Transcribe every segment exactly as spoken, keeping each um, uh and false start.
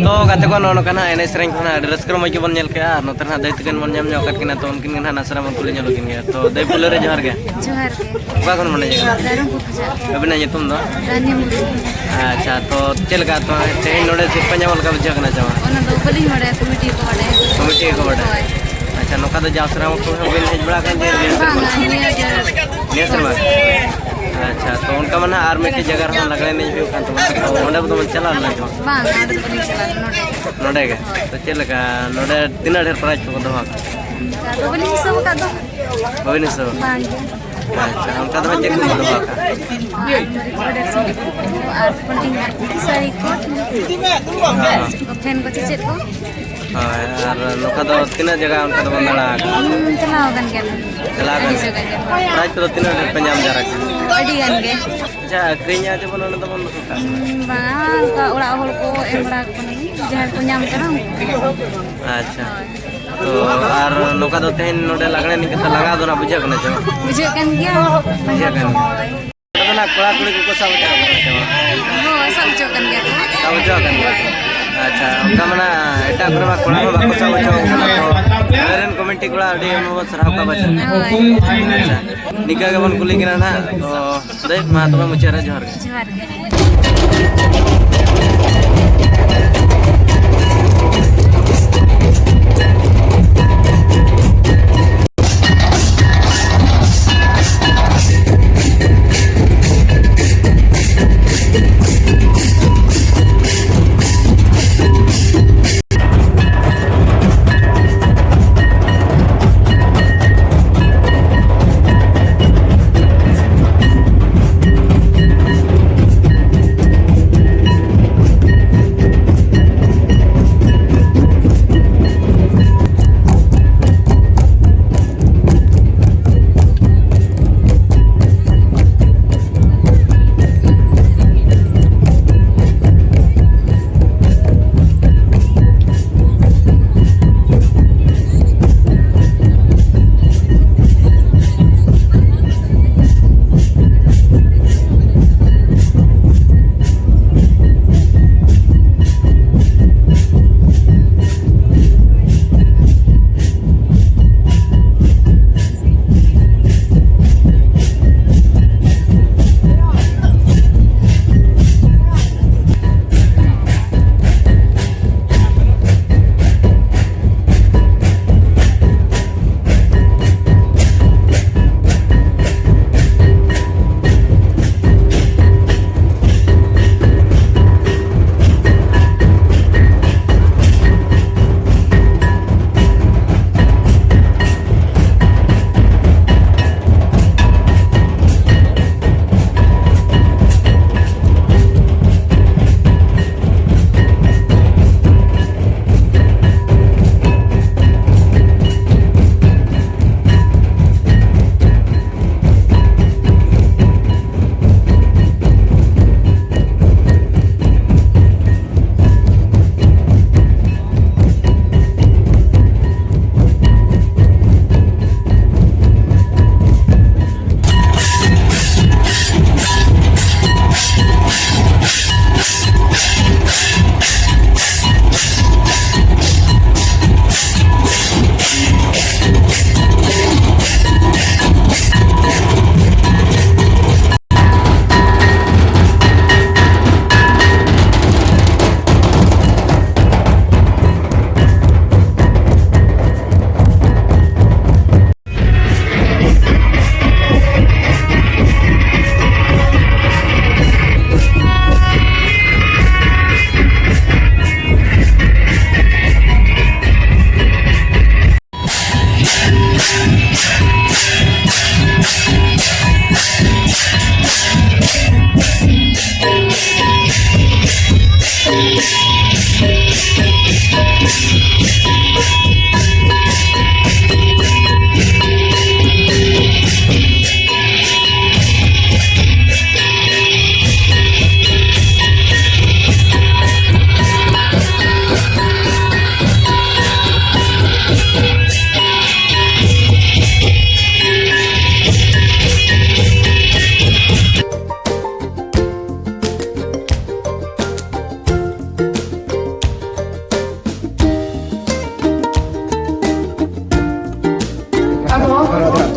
ᱛᱚ ᱜᱟᱛᱮ ᱠᱚ, ᱱᱚᱜᱼᱚ ᱱᱚᱝᱠᱟ ᱱᱟᱦᱟᱜ ᱮᱱᱮᱡ ᱥᱮᱨᱮᱧ ᱠᱷᱚᱱᱟᱜ ᱟᱹᱰᱤ ᱨᱟᱹᱥᱠᱟᱹ ᱨᱚᱢᱚᱡᱽ ᱜᱮᱵᱚᱱ ᱧᱮᱞ ᱠᱮᱜᱼᱟ᱾ ᱟᱨ ᱱᱚᱛᱮ ᱱᱟᱦᱟᱜ ᱫᱟᱹᱭ ᱛᱟᱹᱠᱤᱱ ᱵᱚᱱ ᱧᱟᱢ ᱧᱚᱜ ᱟᱠᱟᱫ ᱠᱤᱱᱟ, ᱛᱚ ᱩᱱᱠᱤᱱ ᱜᱮ ᱱᱟᱦᱟᱜ ᱱᱟᱥᱮᱱᱟᱜ ᱵᱚᱱ ᱠᱩᱞᱤ ᱧᱚᱜ ᱞᱮᱠᱤᱱ ᱜᱮ᱾ ᱛᱚ ᱫᱟᱹᱭ, ᱯᱩᱭᱞᱩ ᱨᱮ ᱡᱚᱦᱟᱨ ᱜᱮ᱾ ᱡᱚᱦᱟᱨ ᱜᱮ᱾ ᱚᱠᱟ ᱠᱷᱚᱱ ᱵᱚᱱ ᱦᱮᱡ ᱟᱠᱟᱱᱟ? ᱫᱟᱨᱩᱢᱯᱩᱨ ᱠᱷᱚᱱᱟᱜ᱾ ᱟᱹᱵᱤᱱᱟᱜ ᱧᱩᱛᱩᱢ ᱫᱚ? ᱨᱟᱱᱤ ᱢᱩᱨᱢᱩ᱾ ᱟᱪᱪᱷᱟ, ᱛᱚ ᱪᱮᱫ ᱞᱮᱠᱟ ᱛᱚ ᱛᱮᱦᱮᱧ ᱱᱚᱰᱮ ᱥᱤᱨᱯᱟᱹ ᱧᱟᱢᱚᱜ ᱞᱮᱠᱟ ᱵᱩᱡᱷᱟᱹᱜ ᱠᱟᱱᱟ ᱪᱮ ᱵᱟᱝ? ᱚᱱᱟ ᱫᱚ ᱵᱟᱹᱞᱤᱧ ᱵᱟᱲᱟᱭᱟ, ᱠᱚᱢᱤᱴᱤ ᱜᱮᱠᱚ ᱵᱟᱲᱟᱭᱟ᱾ ᱠᱚᱢᱤᱴᱤ ᱜᱮᱠᱚ ᱵᱟᱲᱟᱭᱟ᱾ ᱦᱳᱭ᱾ ᱟᱪᱪᱷᱟ, ᱱᱚᱝᱠᱟ ᱫᱚ ᱡᱟᱣ ᱥᱮᱨᱢᱟ ᱠᱚ ᱦᱚᱸ ᱵᱤᱱ ᱦᱮᱡ ᱵᱟᱲᱟ ᱟᱠᱟᱱ ᱜᱮᱭᱟ ᱱᱤᱭᱟᱹ ᱥᱮᱨᱢᱟ? ᱵᱟᱝᱟ, ᱱᱤᱭᱟᱹ ᱡᱮ ᱱᱤᱭᱟᱹ ᱥᱮᱨᱢᱟ? ᱟᱪᱪᱷᱟ, ᱛᱚ ᱚᱱᱠᱟ ᱢᱟ ᱱᱟᱦᱟᱜ ᱟᱨ ᱢᱤᱫᱴᱤᱡ ᱡᱟᱭᱜᱟ ᱨᱮᱦᱚᱸ ᱞᱟᱜᱽᱲᱮ ᱮᱱᱮᱡ ᱦᱩᱭᱩᱜ ᱠᱟᱱ ᱛᱟᱵᱚᱱᱟ, ᱛᱚ ᱚᱸᱰᱮ ᱫᱚ ᱵᱚᱱ ᱪᱟᱞᱟᱣ ᱞᱮᱱᱟ ᱪᱮ ᱵᱟᱝ? ᱵᱟᱝ, ᱚᱸᱰᱮ ᱫᱚ ᱵᱟᱹᱞᱤᱧ ᱪᱟᱞᱟᱣ ᱞᱮᱱᱟ, ᱱᱚᱰᱮ ᱜᱮ᱾ ᱱᱚᱰᱮ ᱜᱮ? ᱦᱳᱭ᱾ ᱛᱚ ᱪᱮᱫ ᱞᱮᱠᱟ ᱱᱚᱰᱮ ᱛᱤᱱᱟᱹᱜ ᱰᱷᱮᱨ ᱯᱨᱟᱭᱤᱡᱽ ᱠᱚᱠᱚ ᱫᱚᱦᱚ ᱟᱠᱟᱫ? ᱚᱱᱠᱟ ᱫᱚ ᱵᱟᱹᱞᱤᱧ ᱦᱤᱥᱟᱹᱵ ᱟᱠᱟᱫ ᱫᱚ᱾ ᱵᱟᱹᱵᱤᱱ ᱦᱤᱥᱟᱹᱵ? ᱵᱟᱝ ᱜᱮ᱾ ᱟᱪᱪᱷᱟ, ᱚᱱᱠᱟ ᱫᱚ ᱪᱮᱫ ᱠᱚᱠᱚ ᱫᱚᱦᱚ ᱟᱠᱟᱫ? ᱟᱨ ᱯᱷᱳᱞᱰᱤᱝ ᱥᱟᱹᱲᱤ ᱠᱚ, ᱦᱚᱸ᱾ ᱯᱷᱮᱱ ᱠᱚ ᱪᱮ ᱪᱮᱫ ᱠᱚ? ᱦᱳᱭ, ᱟᱨ ᱱᱚᱝᱠᱟ ᱫᱚ ᱛᱤᱱᱟᱹᱜ ᱡᱟᱭᱜᱟ ᱚᱱᱠᱟ ᱫᱚᱵᱚᱱ ᱫᱟᱬᱟ ᱟᱠᱟᱫᱟ? ᱦᱩᱸ, ᱪᱟᱞᱟᱣ ᱟᱠᱟᱱ ᱜᱮᱭᱟᱞᱤᱧ᱾ ᱪᱟᱞᱟᱣ ᱟᱹᱰᱤ ᱟᱠᱟᱱ? ᱡᱟᱭᱜᱟ ᱜᱮ᱾ ᱯᱨᱟᱭᱤᱡᱽ ᱠᱚᱫᱚ ᱛᱤᱱᱟᱹᱜ ᱰᱷᱮᱨ ᱯᱮ ᱧᱟᱢ ᱡᱟᱣᱨᱟ ᱠᱮᱫᱟ? ᱟᱹᱰᱤ ᱜᱟᱱ ᱜᱮ᱾ ᱟᱪᱪᱷᱟ, ᱟᱹᱠᱷᱨᱤᱧᱟ ᱡᱮᱢᱚᱱ ᱚᱸᱰᱮ ᱫᱚᱵᱚᱱ ᱫᱚᱦᱚ ᱠᱟᱜ ᱠᱟᱱᱟ? ᱦᱩᱸ, ᱵᱟᱝᱟ, ᱚᱱᱠᱟ ᱚᱲᱟᱜ ᱦᱚᱲ ᱠᱚ ᱮᱢ ᱵᱟᱲᱟ ᱟᱠᱚ ᱠᱟᱱᱟᱞᱤᱧ, ᱡᱟᱦᱟᱸᱭ ᱠᱚ ᱧᱟᱢ ᱠᱟᱱᱟ ᱩᱱᱠᱩ᱾ ᱟᱪᱪᱷᱟ᱾ ᱦᱳᱭ᱾ ᱛᱚ, ᱟᱨ ᱱᱚᱝᱠᱟ ᱫᱚ ᱛᱮᱦᱮᱧ ᱱᱚᱰᱮ ᱞᱟᱜᱽᱲᱮ ᱮᱱᱮᱡ ᱠᱟᱛᱮ ᱞᱟᱸᱜᱟ ᱫᱚ ᱱᱟᱜ ᱵᱩᱡᱷᱟᱹᱜ ᱠᱟᱱᱟ ᱪᱮ ᱵᱟᱝ? ᱵᱩᱡᱷᱟᱹᱜ ᱠᱟᱱ ᱜᱮᱭᱟ᱾ ᱵᱩᱡᱷᱟᱹᱜ ᱠᱟᱱ ᱜᱮᱭᱟ᱾ ᱦᱳᱭ᱾ ᱟᱫᱚ ᱱᱟᱜ ᱠᱚᱲᱟ ᱠᱩᱲᱤ ᱠᱚᱠᱚ ᱥᱟᱵ ᱦᱚᱪᱚ ᱟᱠᱟᱱᱟ ᱪᱮ ᱵᱟᱝ? ᱦᱳᱭ, ᱥᱟᱵ ᱦᱚᱪᱚ ᱟᱠᱟᱱ ᱜᱮᱭᱟ ᱠᱚ᱾ ᱥᱟᱵ ᱦᱚᱪᱚ ᱟᱠᱟᱱ ᱜᱮᱭᱟ ᱠᱚ᱾ ᱟᱪᱪᱷᱟ, ᱚᱱᱠᱟ ᱢᱟ ᱱᱟᱜ ᱮᱴᱟᱜ ᱠᱚᱨᱮ ᱢᱟ ᱠᱚᱲᱟ ᱦᱚᱸ ᱵᱟᱠᱚ ᱥᱟᱵ ᱦᱚᱪᱚ ᱟᱠᱟᱱᱟ᱾ ᱛᱚ, ᱟᱞᱮ ᱨᱮᱱ ᱠᱚᱢᱤᱴᱤ ᱠᱚᱲᱟ ᱟᱹᱰᱤ ᱟᱭᱢᱟ ᱵᱚᱱ ᱥᱟᱨᱦᱟᱣ ᱠᱚᱣᱟ ᱯᱟᱪᱮ᱾ ᱦᱳᱭ᱾ ᱟᱪᱪᱷᱟ, ᱱᱤᱝᱠᱟᱹ ᱜᱮᱵᱚᱱ ᱠᱩᱞᱤ ᱠᱤᱱᱟ ᱱᱟᱜ᱾ ᱛᱚ, ᱫᱟᱹᱭ, ᱢᱟ ᱛᱚᱵᱮ ᱢᱩᱪᱟᱹᱫ ᱨᱮ ᱡᱚᱦᱟᱨ ᱜᱮ᱾ ᱡᱚᱦᱟᱨ ᱜᱮ᱾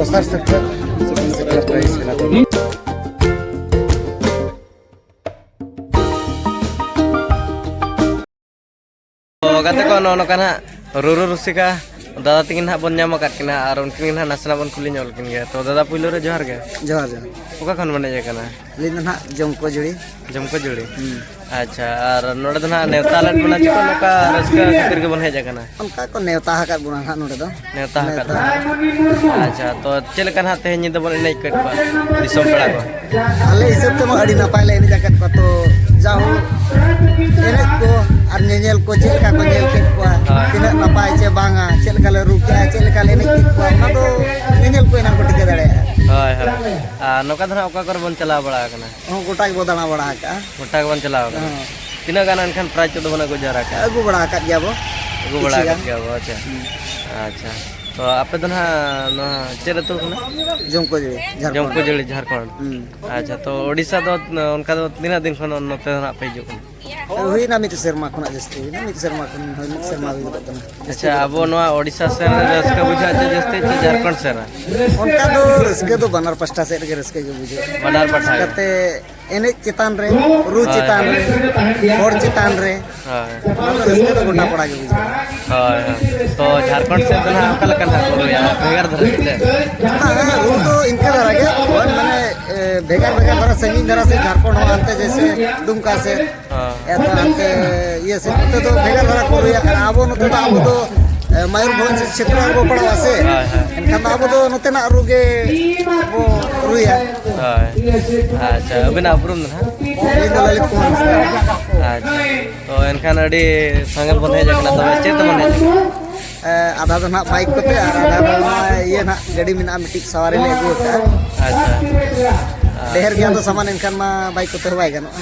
ᱥᱟᱨ ᱥᱮᱴᱮᱨ ᱥᱮᱴᱮᱨ ᱯᱨᱟᱭᱤᱡᱽ ᱠᱟᱱᱟ᱾ ᱛᱚ ᱜᱟᱛᱮ ᱠᱚ, ᱱᱚᱜᱼᱚ ᱱᱚᱝᱠᱟ ᱱᱟᱦᱟᱜ ᱨᱩᱨᱩ ᱨᱩᱥᱤᱠᱟ ᱫᱟᱫᱟ ᱛᱟᱹᱠᱤᱱ ᱱᱟᱦᱟᱜ ᱵᱚᱱ ᱧᱟᱢ ᱟᱠᱟᱫ ᱠᱤᱱᱟ, ᱟᱨ ᱩᱱᱠᱤᱱ ᱜᱮ ᱱᱟᱦᱟᱜ ᱱᱟᱥᱮᱱᱟᱜ ᱵᱚᱱ ᱠᱩᱞᱤ ᱧᱚᱜ ᱞᱮᱠᱤᱱ ᱜᱮ᱾ ᱛᱚ ᱫᱟᱫᱟ, ᱯᱩᱭᱞᱩ ᱨᱮ ᱡᱚᱦᱟᱨ ᱜᱮ᱾ ᱡᱚᱦᱟᱨ, ᱡᱚᱦᱟᱨ᱾ ᱚᱠᱟ ᱠᱷᱚᱱ ᱵᱚᱱ ᱦᱮᱡ ᱟᱠᱟᱱᱟ? ᱟᱹᱞᱤᱧ ᱫᱚ ᱱᱟᱦᱟᱜ ᱡᱚᱢᱠᱚ ᱡᱩᱲᱤ᱾ ᱡᱚᱢᱠᱚ ᱡᱩᱲᱤ? ᱦᱩᱸ᱾ ᱟᱪᱪᱷᱟ, ᱟᱨ ᱱᱚᱰᱮ ᱫᱚ ᱱᱟᱦᱟᱜ ᱱᱮᱣᱛᱟ ᱞᱮᱫ ᱵᱚᱱᱟ ᱪᱮ ᱱᱚᱝᱠᱟ ᱨᱟᱹᱥᱠᱟᱹ ᱠᱷᱟᱹᱛᱤᱨ ᱜᱮᱵᱚᱱ ᱦᱮᱡ ᱟᱠᱟᱱᱟ? ᱚᱱᱠᱟ ᱠᱚ ᱱᱮᱣᱛᱟ ᱟᱠᱟᱫ ᱵᱚᱱᱟ ᱱᱟᱦᱟᱜ ᱱᱚᱰᱮ ᱫᱚ᱾ ᱱᱮᱣᱛᱟ ᱟᱠᱟᱫ ᱱᱮᱣᱛᱟ᱾ ᱵᱚᱱᱟ᱾ ᱟᱪᱪᱷᱟ, ᱛᱚ ᱪᱮᱫ ᱞᱮᱠᱟ ᱱᱟᱦᱟᱜ ᱛᱮᱦᱮᱧ ᱧᱤᱫᱟᱹ ᱵᱚᱱ ᱮᱱᱮᱡ ᱠᱮᱫ ᱠᱚᱣᱟ ᱫᱤᱥᱚᱢ ᱯᱮᱲᱟ ᱠᱚ? ᱟᱞᱮ ᱦᱤᱥᱟᱹᱵ ᱛᱮᱢᱟ ᱟᱹᱰᱤ ᱱᱟᱯᱟᱭ ᱞᱮ ᱮᱱᱮᱡ ᱟᱠᱟᱫ ᱠᱚᱣᱟ᱾ ᱛᱚ ᱡᱟᱦᱳ, ᱮᱱᱮᱡ ᱠᱚ ᱟᱨ ᱧᱮᱧᱮᱞ ᱠᱚ ᱪᱮᱫ ᱞᱮᱠᱟ ᱠᱚ ᱧᱮᱞ ᱠᱮᱫ ᱠᱚᱣᱟ, ᱦᱳᱭ᱾ ᱛᱤᱱᱟᱹᱜ ᱱᱟᱯᱟᱭ ᱪᱮ ᱵᱟᱝᱟ, ᱪᱮᱫ ᱞᱮᱠᱟ ᱞᱮ ᱨᱩ ᱠᱮᱜᱼᱟ, ᱪᱮᱫ ᱞᱮᱠᱟ ᱞᱮ ᱮᱱᱮᱡ ᱠᱮᱫ ᱠᱚᱣᱟ, ᱚᱱᱟ ᱫᱚ ᱧᱮᱧᱮᱞ ᱠᱚ ᱮᱱᱟᱝ ᱠᱚ ᱴᱷᱤᱠᱟᱹ ᱫᱟᱲᱮᱭᱟᱜᱼᱟ᱾ ᱦᱳᱭ, ᱦᱳᱭ᱾ ᱟᱨ ᱱᱚᱝᱠᱟ ᱫᱚ ᱱᱟᱦᱟᱜ ᱚᱠᱟ ᱠᱚᱨᱮ ᱵᱚᱱ ᱪᱟᱞᱟᱣ ᱵᱟᱲᱟ ᱟᱠᱟᱱᱟ? ᱦᱚᱸ, ᱜᱚᱴᱟ ᱜᱮᱵᱚ ᱫᱟᱬᱟ ᱵᱟᱲᱟ ᱟᱠᱟᱜᱼᱟ᱾ ᱜᱚᱴᱟ ᱜᱮᱵᱚᱱ ᱪᱟᱞᱟᱣ ᱟᱠᱟᱱᱟ᱾ ᱦᱚᱸ᱾ ᱛᱤᱱᱟᱹᱜ ᱜᱟᱱ ᱮᱱᱠᱷᱟᱱ ᱯᱨᱟᱭᱤᱡᱽ ᱠᱚᱫᱚ ᱵᱚᱱ ᱟᱹᱜᱩ ᱡᱟᱣᱨᱟ ᱠᱟᱜᱼᱟ? ᱟᱹᱜᱩ ᱵᱟᱲᱟ ᱟᱠᱟᱫ ᱜᱮᱭᱟ ᱵᱚ᱾ ᱟᱹᱜᱩ ᱵᱟᱲᱟ ᱠᱤᱪᱷᱤ ᱟᱠᱟᱫ ᱜᱟᱱ᱾ ᱜᱮᱭᱟ ᱵᱚ, ᱟᱪᱪᱷᱟ᱾ ᱦᱩᱸ᱾ ᱟᱪᱪᱷᱟ᱾ ᱛᱚ ᱟᱯᱮ ᱫᱚ ᱱᱟᱦᱟᱜ ᱱᱚᱣᱟ ᱪᱮᱫ ᱟᱹᱛᱩ ᱠᱟᱱᱟ? ᱡᱚᱢᱠᱚᱡᱩᱲᱤ, ᱡᱷᱟᱲᱠᱷᱚᱸᱰ᱾ ᱡᱚᱢᱠᱚᱡᱩᱲᱤ, ᱡᱷᱟᱲᱠᱷᱚᱸᱰ᱾ ᱦᱩᱸ᱾ ᱟᱪᱪᱷᱟ, ᱛᱚ ᱳᱰᱤᱥᱟ ᱫᱚ ᱚᱱᱠᱟ ᱫᱚ ᱛᱤᱱᱟᱹᱜ ᱫᱤᱱ ᱠᱷᱚᱱ ᱱᱚᱛᱮ ᱫᱚ ᱱᱟᱦᱟᱜ ᱯᱮ ᱦᱤᱡᱩᱜ ᱠᱟᱱᱟ? ᱦᱩᱭᱱᱟ ᱢᱤᱫ ᱥᱮᱨᱢᱟ ᱠᱷᱚᱱᱟᱜ ᱡᱟᱹᱥᱛᱤ ᱦᱩᱭᱱᱟ, ᱢᱤᱫ ᱥᱮᱨᱢᱟ ᱠᱷᱚᱱ, ᱦᱳᱭ, ᱢᱤᱫ ᱥᱮᱨᱢᱟ ᱦᱩᱭ ᱜᱚᱫᱚᱜ ᱠᱟᱱᱟ᱾ ᱡᱟᱹᱥᱛᱤ ᱟᱪᱪᱷᱟ, ᱜᱚᱫᱚᱜ ᱟᱵᱚ ᱠᱟᱱᱟ᱾ ᱱᱚᱣᱟ ᱳᱰᱤᱥᱟ ᱥᱮᱱ ᱨᱮ ᱨᱟᱹᱥᱠᱟᱹ ᱵᱩᱡᱷᱟᱹᱜᱼᱟ ᱪᱮ ᱡᱟᱹᱥᱛᱤ ᱪᱮ ᱡᱷᱟᱲᱠᱷᱚᱸᱰ ᱥᱮᱱ ᱨᱮ? ᱚᱱᱠᱟ ᱫᱚ ᱨᱟᱹᱥᱠᱟᱹ ᱫᱚ ᱵᱟᱱᱟᱨ ᱯᱟᱥᱴᱟ ᱥᱮᱫ ᱨᱮᱜᱮ ᱨᱟᱹᱥᱠᱟᱹ ᱜᱮ ᱵᱩᱡᱷᱟᱹᱜᱼᱟ᱾ ᱵᱟᱱᱟᱨ ᱯᱟᱥᱴᱟ ᱜᱮ᱾ ᱪᱤᱠᱟᱹᱛᱮ ᱮᱱᱮᱡ ᱪᱮᱛᱟᱱ ᱨᱮ, ᱨᱩ ᱦᱳᱭ, ᱪᱮᱛᱟᱱ ᱦᱳᱭ᱾ ᱨᱮ, ᱦᱚᱲ ᱪᱮᱛᱟᱱ ᱨᱮ, ᱦᱳᱭ᱾ ᱚᱱᱟ ᱫᱚ ᱨᱟᱹᱥᱠᱟᱹ ᱫᱚ ᱜᱚᱴᱟ ᱯᱟᱲᱟ ᱜᱮ ᱵᱩᱡᱷᱟᱹᱜᱼᱟ᱾ ᱦᱳᱭ, ᱦᱳᱭ᱾ ᱛᱚ ᱡᱷᱟᱲᱠᱷᱚᱸᱰ ᱥᱮᱫ ᱫᱚ ᱱᱟᱦᱟᱜ ᱚᱠᱟ ᱞᱮᱠᱟ ᱱᱟᱦᱟᱜ ᱠᱚ ᱨᱩᱭᱟ? ᱵᱷᱮᱜᱟᱨ ᱫᱷᱟᱨᱟ ᱥᱮ ᱪᱮᱫ? ᱵᱟᱝ, ᱨᱩ ᱫᱚ ᱤᱱᱠᱟᱹ ᱫᱷᱟᱨᱟ ᱜᱮ, ᱢᱟᱱᱮ, ᱮ, ᱵᱷᱮᱜᱟᱨ ᱵᱷᱮᱜᱟᱨ ᱫᱷᱟᱨᱟ, ᱥᱟᱺᱜᱤᱧ ᱫᱷᱟᱨᱟ ᱥᱮ ᱡᱷᱟᱲᱠᱷᱚᱸᱰ ᱦᱚᱸ ᱦᱟᱱᱛᱮ ᱡᱮᱭᱥᱮ ᱫᱩᱢᱠᱟ ᱥᱮᱫ, ᱦᱚᱸ᱾ ᱮᱱᱠᱷᱟᱱ ᱦᱟᱱᱛᱮ ᱤᱭᱟᱹ ᱥᱮᱫ ᱠᱚᱛᱮ ᱫᱚ ᱵᱷᱮᱜᱟᱨ ᱫᱷᱟᱨᱟ ᱠᱚ ᱨᱩᱭᱟ, ᱟᱨ ᱟᱵᱚ ᱱᱚᱛᱮ ᱫᱚ, ᱟᱵᱚ ᱫᱚ, ᱮ, ᱢᱚᱭᱩᱨᱵᱷᱚᱸᱡᱽ ᱥᱮᱴᱮᱨ ᱨᱮᱵᱚ ᱯᱟᱲᱟᱜᱼᱟ ᱥᱮ, ᱦᱳᱭ, ᱦᱳᱭ᱾ ᱮᱱᱠᱷᱟᱱ ᱫᱚ ᱟᱵᱚ ᱫᱚ ᱱᱚᱛᱮᱱᱟᱜ ᱨᱩ ᱜᱮ ᱵᱚ ᱨᱩᱭᱟ᱾ ᱦᱳᱭ᱾ ᱟᱪᱪᱷᱟ, ᱟᱹᱵᱤᱱᱟᱜ ᱩᱯᱨᱩᱢ ᱫᱚ ᱱᱟᱦᱟᱜ? ᱟᱹᱞᱤᱧ ᱫᱚ ᱞᱚᱞᱤᱛ ᱠᱩᱢᱟᱨ ᱦᱟᱸᱥᱫᱟ᱾ ᱟᱪᱪᱷᱟ, ᱛᱚ ᱮᱱᱠᱷᱟᱱ ᱟᱹᱰᱤ ᱥᱟᱸᱜᱮ ᱵᱚᱱ ᱦᱮᱡ ᱟᱠᱟᱱᱟ, ᱛᱚᱵᱮ ᱪᱮᱫ ᱛᱮᱵᱚᱱ ᱦᱮᱡ ᱟᱠᱟᱱᱟ? ᱮ, ᱟᱫᱷᱟ ᱫᱚ ᱱᱟᱦᱟᱜ ᱵᱟᱭᱤᱠ ᱠᱚᱛᱮ, ᱟᱨ ᱟᱫᱷᱟ ᱫᱚ ᱱᱚᱣᱟ ᱤᱭᱟᱹ ᱱᱟᱦᱟᱜ ᱜᱟᱹᱰᱤ ᱢᱮᱱᱟᱜᱼᱟ, ᱢᱤᱫᱴᱤᱡ ᱥᱟᱣᱟᱨᱤ ᱞᱮ ᱟᱹᱜᱩ ᱟᱠᱟᱫᱼᱟ᱾ ᱟᱪᱪᱷᱟ᱾ ᱰᱷᱮᱨ ᱜᱮᱭᱟ ᱛᱚ ᱥᱟᱢᱟᱱ, ᱮᱱᱠᱷᱟᱱ ᱢᱟ ᱵᱟᱭᱤᱠ ᱠᱚᱛᱮ ᱦᱚᱸ ᱵᱟᱭ ᱜᱟᱱᱚᱜᱼᱟ᱾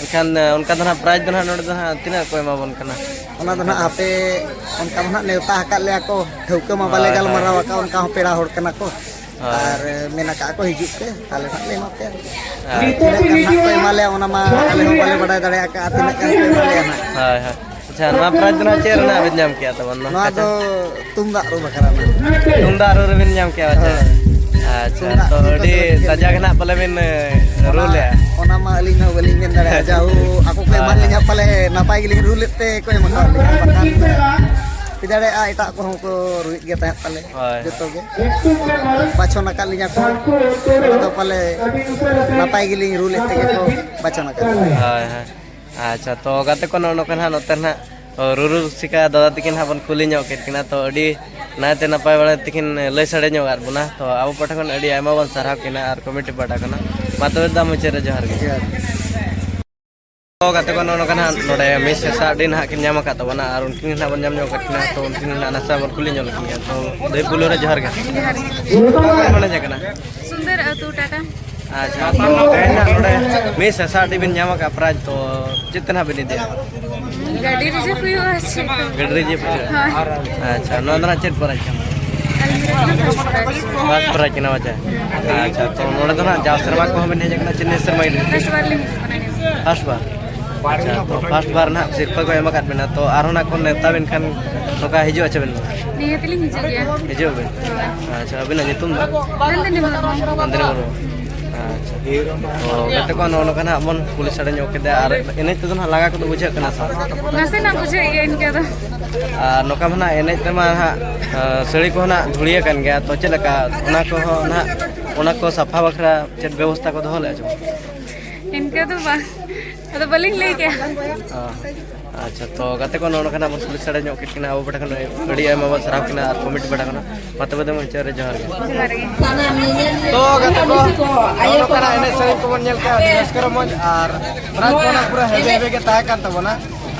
ᱮᱱᱠᱷᱟᱱ, ᱮ, ᱚᱱᱠᱟ ᱫᱚ ᱱᱟᱦᱟᱜ ᱯᱨᱟᱭᱤᱡᱽ ᱫᱚ ᱱᱟᱦᱟᱜ ᱱᱚᱰᱮ ᱫᱚ ᱱᱟᱦᱟᱜ ᱛᱤᱱᱟᱹᱜ ᱠᱚ ᱮᱢᱟ ᱵᱚᱱ ᱠᱟᱱᱟ? ᱚᱱᱟ ᱫᱚ ᱱᱟᱦᱟᱜ ᱦᱟᱯᱮ, ᱚᱱᱠᱟ ᱫᱚ ᱱᱟᱦᱟᱜ ᱱᱮᱣᱛᱟ ᱟᱠᱟᱫ ᱞᱮᱭᱟ ᱠᱚ, ᱴᱷᱟᱹᱣᱠᱟᱹ ᱢᱟ ᱵᱟᱞᱮ ᱦᱳᱭ, ᱦᱳᱭ᱾ ᱜᱟᱞᱢᱟᱨᱟᱣ ᱟᱠᱟᱫ, ᱚᱱᱠᱟ ᱦᱚᱸ ᱯᱮᱲᱟ ᱦᱚᱲ ᱠᱟᱱᱟ ᱠᱚ᱾ ᱦᱳᱭ᱾ ᱟᱨ, ᱮ, ᱢᱮᱱ ᱟᱠᱟᱫ ᱠᱚ ᱦᱤᱡᱩᱜ ᱯᱮ, ᱛᱟᱦᱚᱞᱮ ᱱᱟᱦᱟᱜ ᱞᱮ ᱮᱢᱟ ᱯᱮᱭᱟ᱾ ᱟᱨ ᱛᱤᱱᱟᱹᱜ ᱜᱟᱱ ᱱᱟᱦᱟᱜ ᱠᱚ ᱮᱢᱟ ᱞᱮᱭᱟ, ᱚᱱᱟ ᱢᱟ ᱟᱞᱮ ᱦᱚᱸ ᱵᱟᱞᱮ ᱵᱟᱰᱟᱭ ᱫᱟᱲᱮ ᱟᱠᱟᱫᱼᱟ, ᱛᱤᱱᱟᱹᱜ ᱜᱟᱱ ᱠᱚ ᱮᱢᱟ ᱞᱮᱭᱟ ᱱᱟᱦᱟᱜ᱾ ᱦᱳᱭ, ᱦᱳᱭ᱾ ᱟᱪᱪᱷᱟ, ᱱᱚᱣᱟ ᱯᱨᱟᱭᱤᱡᱽ ᱫᱚ ᱱᱟᱜ ᱪᱮᱫ ᱨᱮᱱᱟᱜ ᱵᱤᱱ ᱧᱟᱢ ᱠᱮᱜᱼᱟ ᱛᱟᱵᱚᱱ? ᱱᱚᱣᱟ ᱱᱚᱣᱟ ᱠᱟᱛᱷᱟ? ᱫᱚ ᱛᱩᱢᱫᱟᱜ ᱨᱩ ᱵᱟᱠᱷᱨᱟ ᱨᱮᱱᱟᱜ᱾ ᱛᱩᱢᱫᱟᱜ ᱨᱩ ᱨᱮᱵᱤᱱ ᱧᱟᱢ ᱠᱮᱜᱼᱟ, ᱟᱪᱪᱷᱟ᱾ ᱦᱳᱭ᱾ ᱟᱪᱪᱷᱟ, ᱛᱩᱢᱫᱟᱜ ᱛᱚ ᱨᱩ ᱟᱹᱰᱤ ᱠᱚᱫᱚ ᱠᱟᱡᱟᱠ ᱱᱟᱜ ᱯᱟᱞᱮ ᱵᱤᱱ, ᱮ, ᱨᱩ ᱚᱱᱟ, ᱞᱮᱜᱼᱟ᱾ ᱚᱱᱟ ᱢᱟ ᱟᱹᱞᱤᱧ ᱦᱚᱸ ᱵᱟᱹᱞᱤᱧ ᱢᱮᱱ ᱫᱟᱲᱮᱭᱟᱜᱼᱟ᱾ ᱡᱟᱦᱳ, ᱟᱠᱚ ᱠᱚ ᱮᱢᱟᱫ ᱦᱳᱭ᱾ ᱞᱤᱧᱟ, ᱯᱟᱞᱮ ᱱᱟᱯᱟᱭ ᱜᱮᱞᱤᱧ ᱨᱩ ᱞᱮᱫ ᱛᱮ ᱠᱚ ᱮᱢ ᱟᱠᱟᱫ ᱞᱤᱧᱟ᱾ ᱵᱟᱠᱷᱟᱱ ᱦᱩᱭ ᱫᱟᱲᱮᱭᱟᱜᱼᱟ ᱮᱴᱟᱜ ᱠᱚᱦᱚᱸ ᱠᱚ ᱨᱩᱭᱮᱫ ᱜᱮ ᱛᱟᱦᱮᱸᱫ ᱯᱟᱞᱮ, ᱦᱳᱭ᱾ ᱡᱚᱛᱚ ᱜᱮ᱾ ᱵᱟᱪᱷᱚᱱ ᱟᱠᱟᱫ ᱞᱤᱧᱟ ᱠᱚ᱾ ᱚᱱᱟ ᱫᱚ ᱯᱟᱞᱮ ᱱᱟᱯᱟᱭ ᱜᱮᱞᱤᱧ ᱨᱩ ᱞᱮᱫ ᱛᱮᱜᱮ ᱠᱚ ᱵᱟᱪᱷᱚᱱ ᱟᱠᱟᱫ ᱞᱤᱧᱟ᱾ ᱦᱳᱭ, ᱦᱳᱭ᱾ ᱟᱪᱪᱷᱟ, ᱛᱚ ᱜᱟᱛᱮ ᱠᱚ, ᱱᱚᱜᱼᱚ ᱱᱚᱝᱠᱟ ᱱᱟᱦᱟᱜ ᱱᱚᱛᱮ ᱱᱟᱦᱟᱜ, ᱚ, ᱨᱩᱨᱩ ᱨᱩᱥᱤᱠᱟ ᱫᱟᱫᱟ ᱛᱟᱹᱠᱤᱱ ᱦᱟᱸᱜ ᱵᱚᱱ ᱠᱩᱞᱤ ᱧᱚᱜ ᱠᱮᱫ ᱠᱤᱱᱟ᱾ ᱛᱚ ᱟᱹᱰᱤ ᱱᱟᱭᱛᱮ ᱱᱟᱯᱟᱭ ᱵᱟᱲᱟ ᱛᱮᱠᱤᱱ ᱞᱟᱹᱭ ᱥᱟᱰᱮ ᱧᱚᱜ ᱟᱫ ᱵᱚᱱᱟ᱾ ᱛᱚ ᱟᱵᱚ ᱯᱟᱦᱴᱟ ᱠᱷᱚᱱ ᱟᱹᱰᱤ ᱟᱭᱢᱟ ᱵᱚᱱ ᱥᱟᱨᱦᱟᱣ ᱠᱤᱱᱟ ᱟᱨ ᱠᱚᱢᱤᱴᱤ ᱯᱟᱦᱴᱟ ᱠᱷᱚᱱᱟᱜ᱾ ᱢᱟ ᱛᱚᱵᱮ ᱫᱟ ᱢᱩᱪᱟᱹᱫ ᱨᱮ ᱡᱚᱦᱟᱨ ᱜᱮ᱾ ᱡᱚᱦᱟᱨ᱾ ᱛᱚ ᱜᱟᱛᱮ ᱠᱚ, ᱱᱚᱜᱼᱚ ᱱᱚᱝᱠᱟ ᱱᱟᱦᱟᱜ ᱱᱚᱰᱮ ᱢᱤᱥ ᱦᱮᱸᱥᱟᱜ ᱰᱤ ᱱᱟᱦᱟᱜ ᱠᱤᱱ ᱧᱟᱢ ᱟᱠᱟᱫ ᱛᱟᱵᱚᱱᱟ ᱟᱨ ᱩᱱᱠᱤᱱ ᱱᱟᱦᱟᱜ ᱵᱚᱱ ᱧᱟᱢ ᱧᱚᱜ ᱟᱠᱟᱫ ᱠᱤᱱᱟ᱾ ᱛᱚ ᱩᱱᱠᱤᱱ ᱱᱟᱦᱟᱜ ᱱᱟᱥᱮ ᱵᱚᱱ ᱠᱩᱞᱤ ᱧᱚᱜ ᱞᱮᱠᱤᱱ ᱜᱮᱭᱟ᱾ ᱛᱚ ᱫᱟᱹᱭ ᱯᱩᱭᱞᱩ ᱨᱮ ᱡᱚᱦᱟᱨ ᱜᱮ᱾ ᱡᱚᱦᱟᱨ ᱜᱮ᱾ ᱚᱠᱟ ᱠᱷᱚᱱ ᱵᱮᱱ ᱦᱮᱡ ᱟᱠᱟᱱᱟ? ᱥᱩᱱᱫᱚᱨ ᱟᱹᱛᱩ ᱴᱟᱴᱟ᱾ ᱟᱪᱪᱷᱟ, ᱛᱚ ᱛᱮᱦᱮᱧ ᱱᱟᱦᱟᱜ ᱱᱚᱰᱮ ᱢᱤᱥ ᱦᱮᱸᱥᱟᱜ ᱰᱤ ᱵᱤᱱ ᱧᱟᱢ ᱟᱠᱟᱫ ᱯᱨᱟᱭᱤᱡᱽ, ᱛᱚ ᱪᱮᱫ ᱛᱮ ᱱᱟᱦᱟᱜ ᱵᱤᱱ ᱤᱫᱤᱭᱟ? ᱜᱟᱹᱰᱤ ᱨᱤᱡᱟᱹᱵᱷ ᱦᱩᱭᱩᱜᱼᱟ ᱥᱮ? ᱜᱟᱹᱰᱤ ᱨᱤᱡᱟᱹᱵᱷ ᱦᱩᱭᱩᱜᱼᱟ? ᱦᱳᱭ᱾ ᱟᱪᱪᱷᱟ, ᱱᱚᱣᱟ ᱫᱚ ᱱᱟᱦᱟᱜ ᱪᱮᱫ ᱯᱨᱟᱭᱤᱡᱽ ᱠᱟᱱᱟ? ᱟᱞᱢᱤᱨᱟ ᱠᱷᱚᱱᱟᱜ ᱯᱷᱟᱥᱴ ᱯᱨᱟᱭᱤᱡᱽ᱾ ᱯᱷᱟᱥᱴ ᱯᱨᱟᱭᱤᱡᱽ ᱠᱟᱱᱟ, ᱟᱪᱪᱷᱟ᱾ ᱟᱪᱪᱷᱟ, ᱛᱚ ᱱᱚᱰᱮ ᱫᱚ ᱱᱟᱦᱟᱜ ᱡᱟᱣ ᱥᱮᱨᱢᱟ ᱠᱚᱦᱚᱸ ᱵᱤᱱ ᱦᱮᱡ ᱟᱠᱟᱱᱟ ᱪᱮ ᱱᱤᱭᱟᱹ ᱥᱮᱨᱢᱟ ᱜᱮ? ᱯᱷᱟᱥᱴ ᱵᱟᱨ ᱞᱤᱧ ᱦᱤᱡᱩᱜ ᱠᱟᱱᱟ ᱱᱤᱭᱟᱹ᱾ ᱯᱷᱟᱥᱴ ᱵᱟᱨ? ᱟᱪᱪᱷᱟ, ᱛᱚ ᱯᱷᱟᱥᱴ ᱵᱟᱨ ᱱᱟᱦᱟᱜ ᱥᱤᱨᱯᱟᱹ ᱠᱚ ᱮᱢ ᱟᱠᱟᱫ ᱵᱤᱱᱟ, ᱛᱚ ᱟᱨᱦᱚᱸ ᱱᱟᱦᱟᱜ ᱠᱚ ᱱᱮᱣᱛᱟ ᱵᱤᱱ ᱠᱷᱟᱱ ᱱᱚᱝᱠᱟ ᱦᱤᱡᱩᱜ ᱟᱪᱮ ᱵᱤᱱ? ᱱᱤᱦᱟᱹᱛ ᱞᱤᱧ ᱦᱤᱡᱩᱜ ᱜᱮᱭᱟ᱾ ᱦᱤᱡᱩᱜ ᱵᱤᱱ᱾ ᱦᱳᱭ᱾ ᱟᱪᱪᱷᱟ, ᱟᱹᱵᱤᱱᱟᱜ ᱧᱩᱛᱩᱢ ᱫᱚ? ᱱᱚᱱᱫᱤᱱᱤ ᱢᱩᱨᱢᱩ᱾ ᱱᱚᱱᱫᱤᱱᱤ ᱢᱩᱨᱢᱩ᱾ ᱟᱪᱪᱷᱟ᱾ ᱛᱚ ᱜᱟᱛᱮ ᱠᱚ, ᱱᱚᱜᱼᱚ ᱱᱚᱝᱠᱟ ᱱᱟᱦᱟᱜ ᱵᱚᱱ ᱠᱩᱞᱤ ᱥᱟᱰᱮ ᱧᱚᱜ ᱠᱮᱫᱟ, ᱟᱨ ᱮᱱᱮᱡ ᱛᱮᱫᱚ ᱱᱟᱦᱟᱜ ᱞᱟᱸᱜᱟ ᱠᱚᱫᱚ ᱵᱩᱡᱷᱟᱹᱜ ᱠᱟᱱᱟ ᱥᱮ ᱵᱟᱝ? ᱱᱟᱥᱮᱱᱟᱜ ᱵᱩᱡᱷᱟᱹᱜ ᱜᱮᱭᱟ ᱤᱱᱠᱟᱹ ᱫᱚ᱾ ᱟᱨ ᱱᱚᱝᱠᱟ ᱢᱟ ᱱᱟᱦᱟᱜ ᱮᱱᱮᱡ ᱨᱮᱢᱟ ᱱᱟᱦᱟᱜ, ᱟᱸ, ᱥᱟᱹᱲᱤ ᱠᱚᱦᱚᱸ ᱱᱟᱦᱟᱜ ᱫᱷᱩᱲᱤ ᱟᱠᱟᱱ ᱜᱮᱭᱟ, ᱛᱚ ᱪᱮᱫ ᱞᱮᱠᱟ ᱚᱱᱟ ᱠᱚᱦᱚᱸ ᱱᱟᱦᱟᱜ, ᱚᱱᱟ ᱠᱚ ᱥᱟᱯᱷᱟ ᱵᱟᱠᱷᱨᱟ ᱪᱮᱫ ᱵᱮᱵᱚᱥᱛᱷᱟ ᱠᱚ ᱫᱚᱦᱚ ᱞᱮᱫᱼᱟ ᱪᱮ ᱵᱟᱝ? ᱤᱱᱠᱟᱹ ᱫᱚ ᱵᱟᱝ, ᱟᱫᱚ ᱵᱟᱹᱞᱤᱧ ᱞᱟᱹᱭ ᱠᱮᱜᱼᱟ᱾ ᱚ, ᱟᱪᱪᱷᱟ, ᱛᱚ ᱜᱟᱛᱮ ᱠᱚ, ᱱᱚᱜᱼᱚ ᱱᱚᱝᱠᱟ ᱱᱟᱜ ᱵᱚᱱ ᱠᱩᱞᱤ ᱥᱟᱰᱮ ᱧᱚᱜ ᱠᱮᱫ ᱠᱤᱱᱟ, ᱟᱵᱚ ᱯᱟᱦᱴᱟ ᱠᱷᱚᱱ ᱟᱹᱰᱤ ᱟᱭᱢᱟ ᱵᱚᱱ ᱥᱟᱨᱦᱟᱣ ᱠᱤᱱᱟ ᱟᱨ ᱠᱚᱢᱤᱴᱤ ᱯᱟᱦᱴᱟ ᱠᱷᱚᱱᱟᱜ᱾ ᱢᱟ ᱛᱚᱵᱮ ᱫᱚ ᱢᱩᱪᱟᱹᱫ ᱨᱮ ᱡᱚᱦᱟᱨ ᱜᱮ᱾ ᱡᱚᱦᱟᱨ ᱜᱮ᱾ ᱛᱚ ᱜᱟᱛᱮ ᱠᱚ, ᱱᱚᱜᱼᱚ ᱱᱚᱝᱠᱟ ᱱᱟᱜ ᱮᱱᱮᱡ ᱥᱮᱨᱮᱧ ᱠᱚᱵᱚᱱ ᱧᱮᱞ ᱠᱮᱜᱼᱟ, ᱟᱹᱰᱤ ᱨᱟᱹᱥᱠᱟᱹ ᱨᱚᱢᱚᱡᱽ ᱟᱨ ᱯᱨᱟᱭᱤᱡᱽ ᱠᱚ ᱱᱟᱜ ᱯᱩᱨᱟᱹ ᱦᱮᱵᱮ ᱦᱮᱵᱮ ᱜᱮ ᱛᱟᱦᱮᱸ ᱠᱟᱱ ᱛᱟᱵᱚᱱᱟ᱾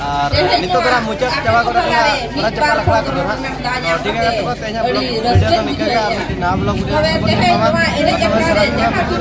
ᱟᱨ ᱱᱤᱛᱚᱜ ᱫᱚ ᱱᱟᱜ ᱢᱩᱪᱟᱹᱫ ᱪᱟᱵᱟ ᱜᱚᱫ ᱟᱠᱟᱱᱟ ᱥᱚᱨᱦᱟᱭ ᱪᱟᱯᱟ ᱞᱟᱠᱲᱟ ᱠᱚᱫᱚ ᱱᱟᱜ᱾ ᱛᱚ ᱴᱷᱤᱠ ᱜᱮᱭᱟ ᱜᱟᱛᱮ ᱠᱚ, ᱛᱮᱦᱮᱧᱟᱜ vlog video ᱫᱚ ᱱᱤᱝᱠᱟᱹ ᱜᱮ, ᱟᱨ ᱢᱤᱫᱴᱤᱡ ᱱᱟᱣᱟ vlog video ᱨᱮ ᱵᱚᱱ ᱧᱟᱯᱟᱢᱟ᱾ ᱛᱚᱵᱮ ᱥᱟᱱᱟᱢ ᱠᱚ